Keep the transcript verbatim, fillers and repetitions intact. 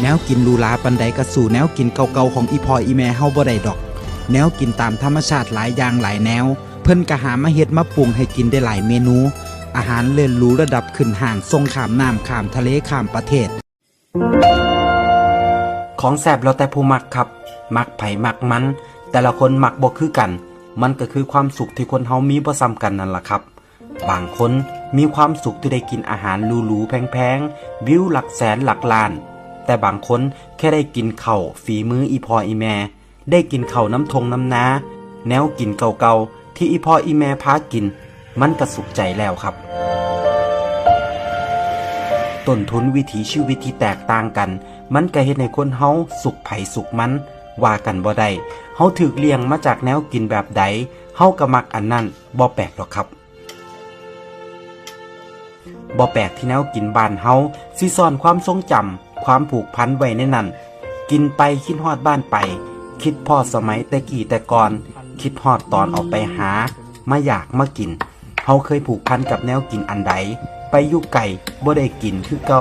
แนวกินหรูหราปานใดก็สู้แนวกินเก่าๆของอีพ่ออีแม่เฮาบ่ได้ดอก แนวกินตามธรรมชาติหลายอย่างหลายแนว เพิ่นก็หามาเฮ็ดมาปรุงให้กินได้หลายเมนู อาหารเลิศหรูระดับขึ้นห้าง ส่งข้ามน้ำข้ามทะเลข้ามประเทศ ของแซ่บแล้วแต่ผู้มักครับ มักไผมักมัน แต่ละคนมักบ่คือกัน มันก็คือความสุขที่คนเฮามีบ่ซ้ำกันนั่นล่ะครับ บางคนมีความสุขที่ได้กินอาหารหรูๆแพงๆ วิวหลักแสนหลักล้าน แต่บางคนแค่ได้กินข้าวฝีมืออีพ่ออีแม่ ได้กินข้าวน้ำทงน้ำนา แนวกินเก่าๆที่อีพ่ออีแม่พากิน มันก็สุขใจแล้วครับ ต้นทุนวิถีชีวิตที่แตกต่างกัน มันก็เฮ็ดให้คนเฮาสุขไผสุขมัน ว่ากันบ่ได้ เฮาถูกเลี้ยงมาจากแนวกินแบบใด เฮาก็มักอันนั้น บ่แปลกดอกครับ บ่แปลกที่แนวกินบ้านเฮาสิซ่อนความทรงจำ ความผูกพันไว้ในนั้น กินไปคิดฮอดบ้านไป คิดพ้อสมัยแต่กี้แต่ก่อน คิดฮอดตอนออกไปหา มาอยากมากิน เฮาเคยผูกพันกับแนวกินอันใด ไปอยู่ไกลบ่ได้กินคือเก่า